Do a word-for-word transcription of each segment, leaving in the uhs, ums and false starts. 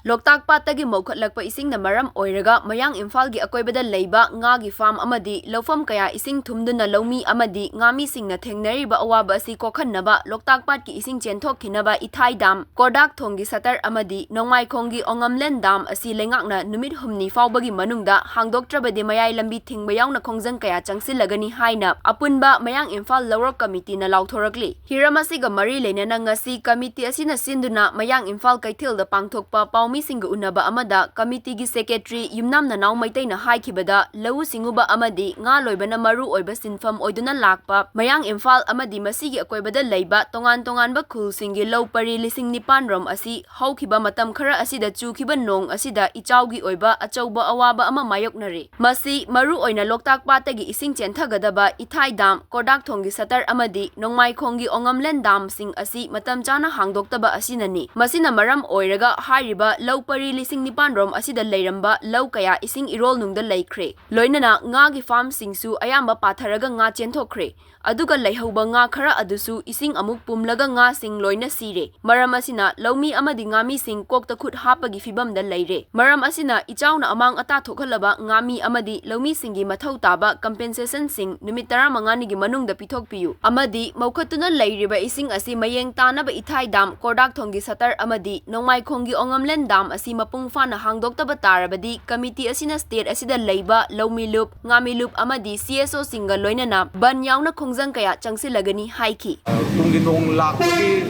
ꯂꯣꯛꯇꯥꯛ ꯄꯥꯠꯇꯒꯤ ꯃꯧꯈꯠꯂꯛꯄ ꯏꯁꯤꯡꯅ ꯃꯔꯝ ꯑꯣꯏꯔꯒ ꯃꯌꯥꯡ ꯏꯝꯐꯥꯜꯒꯤ ꯑꯀꯣꯏꯕꯗ ꯂꯩꯕ ꯉꯥꯒꯤ ꯐꯥꯔꯝ ꯑꯃꯗꯤ ꯂꯧꯐꯝ ꯀꯌꯥ ꯏꯁꯤꯡ ꯊꯨꯝꯗꯨꯅ ꯂꯧꯃꯤ ꯑꯃꯗꯤ ꯉꯥꯃꯤꯁꯤꯡꯅ ꯊꯦꯡꯅꯔꯤꯕ ꯑꯋꯥꯕ ꯑꯁꯤ ꯀꯣꯛꯍꯟꯅꯕ ꯂꯣꯛꯇꯥꯛ ꯄꯥꯠꯀꯤ ꯏꯁꯤꯡ ꯆꯦꯟꯊꯣꯛꯈꯤꯅꯕ ꯏꯊꯥꯏ ꯗꯥꯝ, ꯀꯣꯔꯗꯥꯛ ꯊꯣꯡꯒꯤ ꯁꯇꯔ ꯑꯃꯗꯤ ꯅꯣꯡꯃꯥꯏꯈꯣꯡꯒꯤ ꯑꯣꯉꯝꯂꯦꯟ ꯗꯥꯝ ꯑꯁꯤ ꯂꯩꯉꯥꯛꯅ ꯅꯨꯃꯤꯠ ꯍꯨꯝꯅꯤ ꯐꯥꯎꯕꯒꯤ ꯃꯅꯨꯡꯗ ꯍꯥꯡꯗꯣꯛꯇ꯭ꯔꯕꯗꯤ ꯃꯌꯥꯏ ꯂꯝꯕꯤ ꯊꯤꯡꯕ ꯌꯥꯎꯅ ꯈꯣꯡꯖꯪ ꯀꯌꯥ ꯆꯪꯁꯤꯜꯂꯒꯅꯤ ꯍꯥꯏꯅ ꯑꯄꯨꯟꯕ ꯃꯌꯥꯡ ꯏꯝꯐꯥꯜ ꯂꯧꯔꯣꯛ ꯀꯃꯤꯇꯤꯅ ꯂꯥꯎꯊꯣꯔꯛꯂꯤ꯫ ꯍꯤꯔꯝ ꯑꯁꯤꯒ ꯃꯔꯤ ꯂꯩꯅꯅ ꯉꯁꯤ ꯀꯃꯤꯇꯤ ꯑꯁꯤꯅ ꯁꯤꯟꯗꯨꯅ ꯃꯌꯥꯡ ꯏꯝꯐꯥꯜ ꯀꯩꯊꯦꯜꯗ ꯄꯥꯡꯊꯣꯛꯄ ꯄꯥꯎꯃꯤꯁꯤꯡꯒ ꯎꯅꯕ ꯑꯃꯗ ꯀꯃꯤꯇꯤꯒꯤ ꯁꯦꯀ꯭ꯔꯦꯇꯔꯤ ꯌꯨꯝꯅꯥꯝ ꯅꯅꯥꯎ ꯃꯩꯇꯩꯅ ꯍꯥꯏꯈꯤꯕꯗ, ꯂꯧꯎ ꯁꯤꯡꯎꯕ ꯑꯃꯗꯤ ꯉꯥ ꯂꯣꯏꯕꯅ ꯃꯔꯨ ꯑꯣꯏꯕ ꯁꯤꯟꯐꯝ ꯑꯣꯏꯗꯨꯅ ꯂꯥꯛꯄ ꯃꯌꯥꯡ ꯏꯝꯐꯥꯜ ꯑꯃꯗꯤ ꯃꯁꯤꯒꯤ ꯑꯀꯣꯏꯕꯗ ꯂꯩꯕ ꯇꯣꯉꯥꯟ ꯇꯣꯉꯥꯟꯕ ꯈꯨꯜꯁꯤꯡꯒꯤ ꯂꯧ ꯄꯔꯤ ꯂꯤꯁꯤꯡ ꯅꯤꯄꯥꯟ ꯔꯣꯝ ꯑꯁꯤ ꯍꯧꯈꯤꯕ ꯃꯇꯝ ꯈꯔ ꯑꯁꯤꯗ ꯆꯨꯈꯤꯕ ꯅꯣꯡ ꯑꯁꯤꯗ ꯏꯆꯥꯎꯒꯤ ꯑꯣꯏꯕ ꯑꯆꯧꯕ ꯑꯋꯥꯕ ꯑꯃ ꯃꯥꯌꯣꯛꯅꯔꯦ꯫ ꯃꯁꯤ ꯃꯔꯨ ꯑꯣꯏꯅ ꯂꯣꯛꯇꯥꯛ ꯄꯥꯠꯇꯒꯤ ꯏꯁꯤꯡ ꯆꯦꯟꯊꯒꯗꯕ ꯏꯊꯥꯏ ꯗꯥꯝ, ꯀꯣꯔꯗꯥꯛꯊꯣꯡꯒꯤ ꯁꯇꯔ ꯑꯃꯗꯤ ꯅꯣꯡꯃꯥꯏꯈꯣꯡꯒꯤ ꯑꯣꯉꯝꯂꯦꯟ ꯗꯥꯝꯁꯤꯡ ꯑꯁꯤ ꯃꯇꯝ ꯆꯥꯅ ꯍꯥꯡꯗꯣꯛꯇꯕ ꯑꯁꯤꯅꯅꯤ꯫ ꯃꯁꯤꯅ ꯃꯔꯝ ꯑꯣꯏꯔꯒ ꯍꯥꯏꯔꯤꯕ ꯂꯧ ꯄꯔꯤ ꯂꯤꯁꯤꯡ ꯅꯤꯄꯥꯟ ꯔꯣꯝ ꯑꯁꯤꯗ ꯂꯩꯔꯝꯕ ꯂꯧ ꯀꯌꯥ ꯏꯁꯤꯡ ꯏꯔꯣꯜꯅꯨꯡꯗ ꯂꯩꯈ꯭ꯔꯦ꯫ ꯂꯣꯏꯅꯅ ꯉꯥꯒꯤ ꯐꯥꯔꯝꯁꯤꯡꯁꯨ ꯑꯌꯥꯝꯕ ꯄꯥꯊꯔꯒ ꯉꯥ ꯆꯦꯟꯊꯣꯛꯈ꯭ꯔꯦ꯫ ꯑꯗꯨꯒ ꯂꯩꯍꯧꯕ ꯉꯥ ꯈꯔ ꯑꯗꯨꯁꯨ ꯏꯁꯤꯡ ꯑꯃꯨꯛ ꯄꯨꯝꯂꯒ ꯉꯥꯁꯤꯡ ꯂꯣꯏꯅ ꯁꯤꯔꯦ꯫ ꯃꯔꯝ ꯑꯁꯤꯅ ꯂꯧꯃꯤ ꯑꯃꯗꯤ ꯉꯥꯃꯤꯁꯤꯡ ꯀꯣꯛꯇ ꯈꯨꯠ ꯍꯥꯞꯄꯒꯤ ꯐꯤꯕꯝꯗ ꯂꯩꯔꯦ꯫ ꯃꯔꯝ ꯑꯁꯤꯅ ꯏꯆꯥꯎꯅ ꯑꯃꯥꯡ ꯑꯇꯥ ꯊꯣꯛꯍꯜꯂꯕ ꯉꯥꯃꯤ ꯑꯃꯗꯤ ꯂꯧꯃꯤꯁꯤꯡꯒꯤ ꯃꯊꯧ ꯇꯥꯕ ꯀꯝꯄꯦꯟꯁꯦꯁꯟꯁꯤꯡ ꯅꯨꯃꯤꯠ ꯇꯔꯥꯃꯉꯥꯅꯤꯒꯤ ꯃꯅꯨꯡꯗ ꯄꯤꯊꯣꯛꯄꯤꯌꯨ ꯑꯃꯗꯤ ꯃꯧꯈꯠꯇꯨꯅ ꯂꯩꯔꯤꯕ ꯏꯁꯤꯡ ꯑꯁꯤ ꯃꯌꯦꯡ ꯇꯥꯅꯕ ꯏꯊꯥꯏ ꯗꯥꯝ, ꯀꯣꯔꯗꯥꯛꯊꯣꯡꯒꯤ ꯁꯇꯔ ꯑꯃꯗꯤ ꯅꯣꯡꯃꯥꯏꯈꯣꯡꯒꯤ ꯑꯣꯉꯝꯂꯦꯟ ꯗꯥꯝ ꯑꯁꯤ ꯃꯄꯨꯡ ꯐꯥꯅ ꯍꯥꯡꯗꯣꯛꯇꯕ ꯇꯥꯔꯕꯗꯤ ꯀꯃꯤꯇꯤ ꯑꯁꯤꯅ ꯁ꯭ꯇꯦꯠ ꯑꯁꯤꯗ ꯂꯩꯕ ꯂꯧꯃꯤ ꯂꯨꯞ, ꯉꯥꯃꯤ ꯂꯨꯞ ꯑꯃꯗꯤ ꯁꯤ ꯑꯦꯁ ꯑꯣꯁꯤꯡꯒ ꯂꯣꯏꯅꯅ ꯕꯟ ꯌꯥꯎꯅ ꯈꯣꯡꯖꯪ ꯀꯌꯥ ꯆꯪꯁꯤꯜꯂꯒꯅꯤ ꯍꯥꯏꯈꯤ꯫ ꯑ, ꯇꯨꯡꯒꯤ ꯅꯣꯡ ꯂꯥꯛꯄꯒꯤ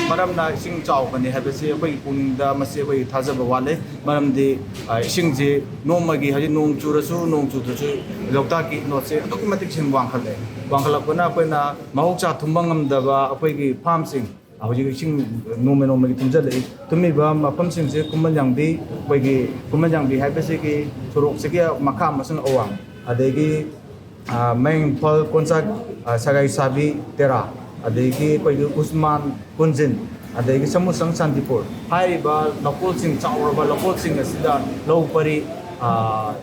ꯃꯔꯝꯅ ꯏꯁꯤꯡ ꯆꯥꯎꯒꯅꯤ ꯍꯥꯏꯕꯁꯤ ꯑꯩꯈꯣꯏꯒꯤ ꯄꯨꯛꯅꯤꯡꯗ ꯃꯁꯤ ꯑꯩꯈꯣꯏꯒꯤ ꯊꯥꯖꯕ ꯋꯥꯠꯂꯦ꯫ ꯃꯔꯝꯗꯤ, ꯑ, ꯏꯁꯤꯡꯁꯤ ꯅꯣꯡꯃꯒꯤ, ꯍꯧꯖꯤꯛ ꯅꯣꯡ ꯆꯨꯔꯁꯨ ꯅꯣꯡ ꯆꯨꯗ꯭ꯔꯁꯨ ꯂꯣꯛꯇꯥꯛꯀꯤ ꯅꯣꯠꯁꯦ ꯑꯗꯨꯛꯀꯤ ꯃꯇꯤꯛ ꯏꯁꯤꯡ ꯋꯥꯡꯈꯠꯂꯦ꯫ ꯋꯥꯡꯈꯠꯂꯛꯄꯅ ꯑꯩꯈꯣꯏꯅ ꯃꯍꯧꯁꯥ ꯊꯨꯝꯕ ꯉꯝꯗꯕ ꯑꯩꯈꯣꯏꯒꯤ ꯐꯥꯔꯝꯁꯤꯡ ꯍꯧꯖꯤꯛ ꯏꯁꯤꯡ ꯅꯣꯡꯃ ꯅꯣꯡꯃꯒꯤ ꯊꯨꯝꯖꯤꯜꯂꯛꯏ꯫ ꯊꯨꯝꯃꯤꯕ ꯃꯐꯝꯁꯤꯡꯁꯦ ꯈꯨꯃꯟ ꯌꯥꯡꯕꯤ, ꯑꯩꯈꯣꯏꯒꯤ ꯈꯨꯃꯟ ꯌꯥꯡꯕꯤ ꯍꯥꯏꯕꯁꯤꯒꯤ ꯁꯣꯔꯣꯛꯁꯤꯒꯤ ꯃꯈꯥ ꯑꯃꯁꯨꯡ ꯑꯋꯥꯡ, ꯑꯗꯒꯤ, ꯑ, ꯃꯌꯥꯡ ꯏꯝꯐꯥꯜ ꯀꯣꯟꯆꯥꯛ, ꯑ, ꯁꯒꯥꯏ ꯁꯥꯕꯤ ꯇꯦꯔꯥ, ꯑꯗꯒꯤ ꯑꯩꯈꯣꯏꯒꯤ ꯎꯁꯃꯥꯟ ꯀꯨꯟꯖꯤꯟ, ꯑꯗꯒꯤ ꯁꯃꯨꯁꯪ ꯁꯥꯟꯇꯤꯄꯨꯔ ꯍꯥꯏꯔꯤꯕ ꯂꯧꯀꯣꯜꯁꯤꯡ, ꯆꯥꯎꯔꯕ ꯂꯧꯀꯣꯜꯁꯤꯡ ꯑꯁꯤꯗ ꯂꯧ ꯄꯔꯤ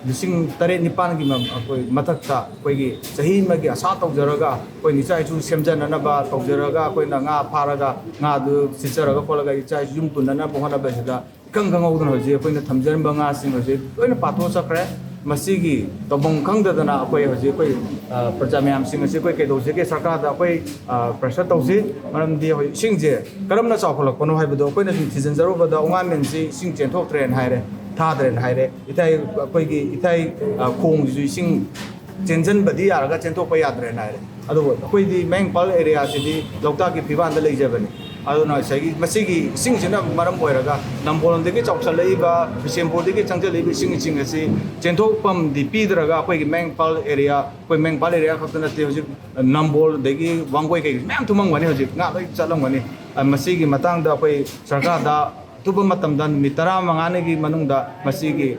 ꯂꯤꯁꯤꯡ ꯇꯔꯦꯠ ꯅꯤꯄꯥꯜꯒꯤ ꯑꯩꯈꯣꯏ ꯃꯊꯛꯇ ꯑꯩꯈꯣꯏꯒꯤ ꯆꯍꯤ ꯑꯃꯒꯤ ꯑꯁꯥ ꯇꯧꯖꯔꯒ ꯑꯩꯈꯣꯏꯅ ꯏꯆꯥ ꯏꯁꯨ ꯁꯦꯝꯖꯅꯅꯕ ꯇꯧꯖꯔꯒ ꯑꯩꯈꯣꯏꯅ ꯉꯥ ꯐꯥꯔꯒ ꯉꯥꯗꯨ ꯁꯤꯠꯆꯔꯒ ꯈꯣꯠꯂꯒ ꯏꯆꯥ ꯏꯁꯨ ꯌꯨꯝ ꯄꯨꯟꯅꯅꯕ ꯍꯣꯠꯅꯕꯁꯤꯗ ꯏꯈꯪ ꯈꯪꯍꯧꯗꯅ ꯍꯧꯖꯤꯛ ꯑꯩꯈꯣꯏꯅ ꯊꯝꯖꯔꯝꯕ ꯉꯥꯁꯤꯡ ꯍꯧꯖꯤꯛ ꯂꯣꯏꯅ ꯄꯥꯊꯣꯛꯑ ꯆꯠꯈ꯭ꯔꯦ꯫ ꯃꯁꯤꯒꯤ ꯇꯧꯐꯝ ꯈꯪꯗꯗꯅ ꯑꯩꯈꯣꯏ ꯍꯧꯖꯤꯛ ꯑꯩꯈꯣꯏ ꯄ꯭ꯔꯖꯥ ꯃꯌꯥꯝꯁꯤꯡ ꯑꯁꯤ ꯑꯩꯈꯣꯏ ꯀꯩꯗꯧꯁꯤꯒꯦ? ꯁꯔꯀꯥꯔꯗ ꯑꯩꯈꯣꯏ ꯄ꯭ꯔꯦꯁꯔ ꯇꯧꯁꯤ꯫ ꯃꯔꯝꯗꯤ ꯍꯧꯖꯤꯛ ꯏꯁꯤꯡꯁꯦ ꯀꯔꯝꯅ ꯆꯥꯎꯈꯠꯂꯛꯄꯅꯣ ꯍꯥꯏꯕꯗꯣ ꯑꯩꯈꯣꯏꯅ ꯁꯨꯝ ꯊꯤꯖꯤꯟꯖꯔꯨꯕꯗ ꯎꯉꯥꯃꯦꯟꯁꯤ ꯏꯁꯤꯡ ꯆꯦꯟꯊꯣꯛꯇ꯭ꯔꯦꯅ ꯍꯥꯏꯔꯦ, ꯊꯥꯗ꯭ꯔꯦꯅ ꯍꯥꯏꯔꯦ꯫ ꯏꯊꯥꯏ ꯑꯩꯈꯣꯏꯒꯤ ꯏꯊꯥꯏ ꯈꯣꯡꯁꯤꯁꯨ ꯏꯁꯤꯡ ꯆꯦꯟꯁꯤꯟꯕꯗꯤ ꯌꯥꯔꯒ ꯆꯦꯟꯊꯣꯛꯄ ꯌꯥꯗ꯭ꯔꯦꯅ ꯍꯥꯏꯔꯦ꯫ ꯑꯗꯨꯕꯨ ꯑꯩꯈꯣꯏꯗꯤ ꯃꯌꯥꯡ ꯏꯝꯐꯥꯜ ꯑꯦꯔꯤꯌꯥꯁꯤꯗꯤ ꯂꯣꯛꯇꯥꯛꯀꯤ ꯐꯤꯕꯥꯟꯗ ꯂꯩꯖꯕꯅꯤ꯫ ꯑꯗꯨꯅ ꯉꯁꯥꯏꯒꯤ ꯃꯁꯤꯒꯤ ꯏꯁꯤꯡꯁꯤꯅ ꯃꯔꯝ ꯑꯣꯏꯔꯒ ꯅꯝꯕꯣꯜꯗꯒꯤ ꯆꯥꯎꯁꯤꯜꯂꯛꯏꯕ, ꯕꯤꯁꯦꯝꯄꯨꯔꯗꯒꯤ ꯆꯪꯁꯤꯜꯂꯛꯏꯕ ꯏꯁꯤꯡꯁꯤꯡ ꯑꯁꯤ ꯆꯦꯟꯊꯣꯛꯐꯝꯗꯤ ꯄꯤꯗ꯭ꯔꯒ ꯑꯩꯈꯣꯏꯒꯤ ꯃꯌꯥꯡ ꯏꯝꯐꯥꯜ ꯑꯦꯔꯤꯌꯥ, ꯑꯩꯈꯣꯏ ꯃꯌꯥꯡ ꯏꯝꯐꯥꯜ ꯑꯦꯔꯤꯌꯥ ꯈꯛꯇ ꯅꯠꯇꯦ, ꯍꯧꯖꯤꯛ ꯅꯝꯕꯣꯜꯗꯒꯤ ꯋꯥꯡꯒꯣꯏ ꯀꯩ ꯃꯌꯥꯝ ꯊꯨꯝꯃꯝꯒꯅꯤ, ꯍꯧꯖꯤꯛ ꯉꯥ ꯂꯣꯏ ꯆꯠꯂꯝꯒꯅꯤ꯫ ꯃꯁꯤꯒꯤ ꯃꯇꯥꯡꯗ ꯑꯩꯈꯣꯏ ꯁꯔꯀꯥꯔꯗ ꯑꯊꯨꯕ ꯃꯇꯝꯗ ꯅꯨꯃꯤꯠ ꯇꯔꯥꯃꯉꯥꯅꯤꯒꯤ ꯃꯅꯨꯡꯗ ꯃꯁꯤꯒꯤ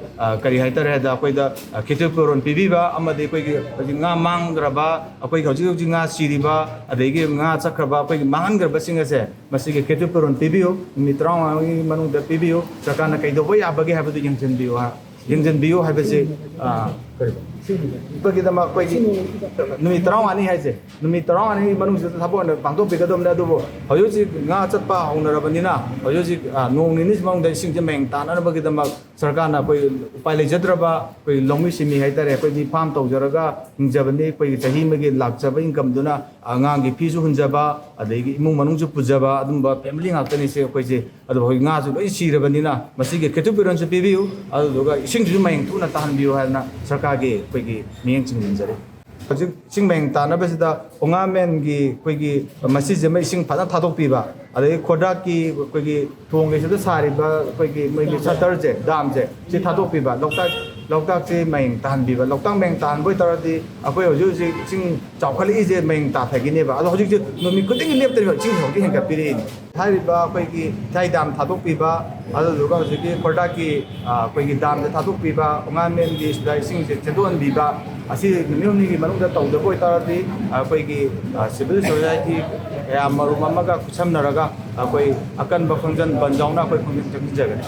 ꯀꯔꯤ ꯍꯥꯏꯇꯥꯔꯦ ꯍꯥꯏꯗ ꯑꯩꯈꯣꯏꯗ ꯈꯦꯇꯨ ꯄꯨꯔꯣꯟ ꯄꯤꯕꯤꯕ ꯑꯃꯗꯤ ꯑꯩꯈꯣꯏꯒꯤ ꯍꯧꯖꯤꯛ ꯉꯥ ꯃꯥꯡꯈ꯭ꯔꯕ, ꯑꯩꯈꯣꯏꯒꯤ ꯍꯧꯖꯤꯛ ꯍꯧꯖꯤꯛ ꯉꯥ ꯁꯤꯔꯤꯕ, ꯑꯗꯒꯤ ꯉꯥ ꯆꯠꯈ꯭ꯔꯕ, ꯑꯩꯈꯣꯏꯒꯤ ꯃꯥꯡꯍꯟꯈ꯭ꯔꯕꯁꯤꯡ ꯑꯁꯦ ꯃꯁꯤꯒꯤ ꯈꯦꯇꯨ ꯄꯨꯔꯣꯟ ꯄꯤꯕꯤꯌꯨ, ꯅꯨꯃꯤꯠ ꯇꯔꯥꯃꯉꯥꯒꯤ ꯃꯅꯨꯡꯗ ꯄꯤꯕꯤꯌꯨ꯫ ꯁꯔꯀꯥꯔꯅ ꯀꯩꯗꯧꯕ ꯌꯥꯕꯒꯦ ꯍꯥꯏꯕꯗꯨ ꯌꯦꯡꯁꯤꯟꯕꯤꯌꯨ ꯍꯥꯏ꯫ ꯌꯦꯡꯁꯤꯟꯕꯤꯌꯨ ꯍꯥꯏꯕꯁꯤ ꯀꯔꯤꯒꯤꯗꯃꯛ ꯑꯩꯈꯣꯏꯒꯤ ꯅꯨꯃꯤꯠ ꯇꯔꯥꯃꯉꯥꯅꯤ ꯍꯥꯏꯁꯦ, ꯅꯨꯃꯤꯠ ꯇꯔꯥꯃꯉꯥꯅꯤ ꯃꯅꯨꯡꯁꯤꯗ ꯊꯕꯛ ꯑꯣꯏꯅ ꯄꯥꯡꯊꯣꯛꯄꯤꯒꯗꯕꯅꯤ꯫ ꯑꯗꯨꯕꯨ ꯍꯧꯖꯤꯛ ꯍꯧꯖꯤꯛ ꯉꯥ ꯆꯠꯄ ꯍꯧꯅꯔꯕꯅꯤꯅ ꯍꯧꯖꯤꯛ ꯍꯧꯖꯤꯛ ꯅꯣꯡ ꯅꯤꯅꯤ ꯃꯅꯨꯡꯗ ꯏꯁꯤꯡꯁꯦ ꯃꯌꯦꯡ ꯇꯥꯅꯅꯕꯒꯤꯗꯃꯛ ꯁꯔꯀꯥꯔꯅ ꯑꯩꯈꯣꯏ ꯎꯄꯥꯏ ꯂꯩꯖꯗ꯭ꯔꯕ ꯑꯩꯈꯣꯏ ꯂꯧꯃꯤ ꯁꯤꯟꯃꯤ ꯍꯥꯏꯇꯥꯔꯦ, ꯑꯩꯈꯣꯏꯗꯤ ꯐꯥꯝ ꯇꯧꯖꯔꯒ ꯍꯤꯡꯖꯕꯅꯤ꯫ ꯑꯩꯈꯣꯏꯒꯤ ꯆꯍꯤ ꯑꯃꯒꯤ ꯂꯥꯛꯆꯕ ꯏꯟꯀꯝꯗꯨꯅ ꯑꯉꯥꯡꯒꯤ ꯐꯤꯁꯨ ꯍꯨꯟꯖꯕ, ꯑꯗꯒꯤ ꯏꯃꯨꯡ ꯃꯅꯨꯡꯁꯨ ꯄꯨꯖꯕ, ꯑꯗꯨꯝꯕ ꯐꯦꯃꯤꯂꯤ ꯉꯥꯛꯇꯅꯤ ꯁꯦ ꯑꯩꯈꯣꯏꯁꯦ꯫ ꯑꯗꯨꯕꯨ ꯍꯧꯖꯤꯛ ꯉꯥꯁꯨ ꯂꯣꯏ ꯁꯤꯔꯕꯅꯤꯅ ꯃꯁꯤꯒꯤ ꯈꯦꯇꯨ ꯄꯤꯔꯣꯟꯁꯨ ꯄꯤꯕꯤꯌꯨ, ꯑꯗꯨꯗꯨꯒ ꯏꯁꯤꯡꯁꯤꯁꯨ ꯃꯌꯦꯡ ꯊꯨꯅ ꯇꯥꯍꯟꯕꯤꯌꯨ ꯍꯥꯏꯗꯅ ꯁꯔꯀꯥꯔꯒꯤ ꯑꯩꯈꯣꯏꯒꯤ ꯃꯤꯠꯌꯦꯡ ꯆꯤꯡꯁꯤꯟꯖꯔꯤ꯫ ꯍꯧꯖꯤꯛ ꯏꯁꯤꯡ ꯃꯌꯦꯡ ꯇꯥꯅꯕꯁꯤꯗ ꯑꯣꯉꯥꯃꯦꯟꯒꯤ ꯑꯩꯈꯣꯏꯒꯤ ꯃꯁꯤꯁꯤꯃ ꯏꯁꯤꯡ ꯐꯖꯅ ꯊꯥꯗꯣꯛꯄꯤꯕ, ꯑꯗꯒꯤ ꯈꯣꯔꯗꯥꯛꯀꯤ ꯑꯩꯈꯣꯏꯒꯤ ꯊꯣꯡꯒꯤꯁꯤꯗ ꯁꯥꯔꯤꯕ ꯑꯩꯈꯣꯏꯒꯤ ꯃꯣꯏꯒꯤ ꯁꯇꯔꯁꯦ, ꯗꯥꯝꯁꯦ, ꯁꯤ ꯊꯥꯗꯣꯛꯄꯤꯕ, ꯂꯣꯛꯇꯥꯛ, ꯂꯣꯛꯇꯥꯛꯁꯦ ꯃꯌꯦꯡ ꯇꯥꯍꯟꯕꯤꯕ꯫ ꯂꯣꯛꯇꯥꯛ ꯃꯌꯦꯡ ꯇꯥꯍꯟꯕ ꯑꯣꯏꯇꯥꯔꯗꯤ ꯑꯩꯈꯣꯏ ꯍꯧꯖꯤꯛ ꯍꯧꯖꯤꯛ ꯏꯁꯤꯡ ꯆꯥꯎꯈꯠꯂꯛꯏꯁꯦ ꯃꯌꯦꯡ ꯇꯥꯊꯒꯤꯅꯦꯕ꯫ ꯑꯗꯣ ꯍꯧꯖꯤꯛꯁꯦ ꯅꯨꯃꯤꯠ ꯈꯨꯗꯤꯡꯒꯤ ꯂꯦꯞꯇꯕꯤꯗ ꯏꯁꯤꯡ ꯍꯧꯖꯤꯛ ꯍꯦꯟꯒꯠꯄꯤꯔꯛꯏꯅꯦ꯫ ꯍꯥꯏꯔꯤꯕ ꯑꯩꯈꯣꯏꯒꯤ ꯏꯊꯥꯏ ꯗꯥꯝ ꯊꯥꯗꯣꯛꯄꯤꯕ, ꯑꯗꯨꯗꯨꯒ ꯍꯧꯖꯤꯛꯀꯤ ꯈꯣꯔꯗꯥꯛꯀꯤ, ꯑ, ꯑꯩꯈꯣꯏꯒꯤ ꯗꯥꯝꯁꯦ ꯊꯥꯗꯣꯛꯄꯤꯕ, ꯑꯣꯉꯥꯃꯦꯟꯒꯤ ꯁꯤꯗ ꯏꯁꯤꯡꯁꯦ ꯆꯦꯟꯊꯣꯛꯍꯟꯕꯤꯕ, ꯑꯁꯤ ꯅꯨꯃꯤꯠ ꯍꯨꯝꯅꯤꯒꯤ ꯃꯅꯨꯡꯗ ꯇꯧꯗꯕ ꯑꯣꯏꯇꯥꯔꯗꯤ ꯑꯩꯈꯣꯏꯒꯤ, ꯑ, ꯁꯤꯚꯤꯜ ꯁꯣꯁꯥꯏꯇꯤ ꯀꯌꯥ ꯃꯔꯨꯝ ꯑꯃꯒ ꯈꯨꯠꯁꯝꯅꯔꯒ ꯑꯩꯈꯣꯏ ꯑꯀꯟꯕ ꯈꯣꯡꯖꯪ ꯕꯟ ꯌꯥꯎꯅ ꯑꯩꯈꯣꯏ ꯈꯣꯡꯖꯪ ꯆꯪꯁꯤꯟꯖꯒꯅꯤ꯫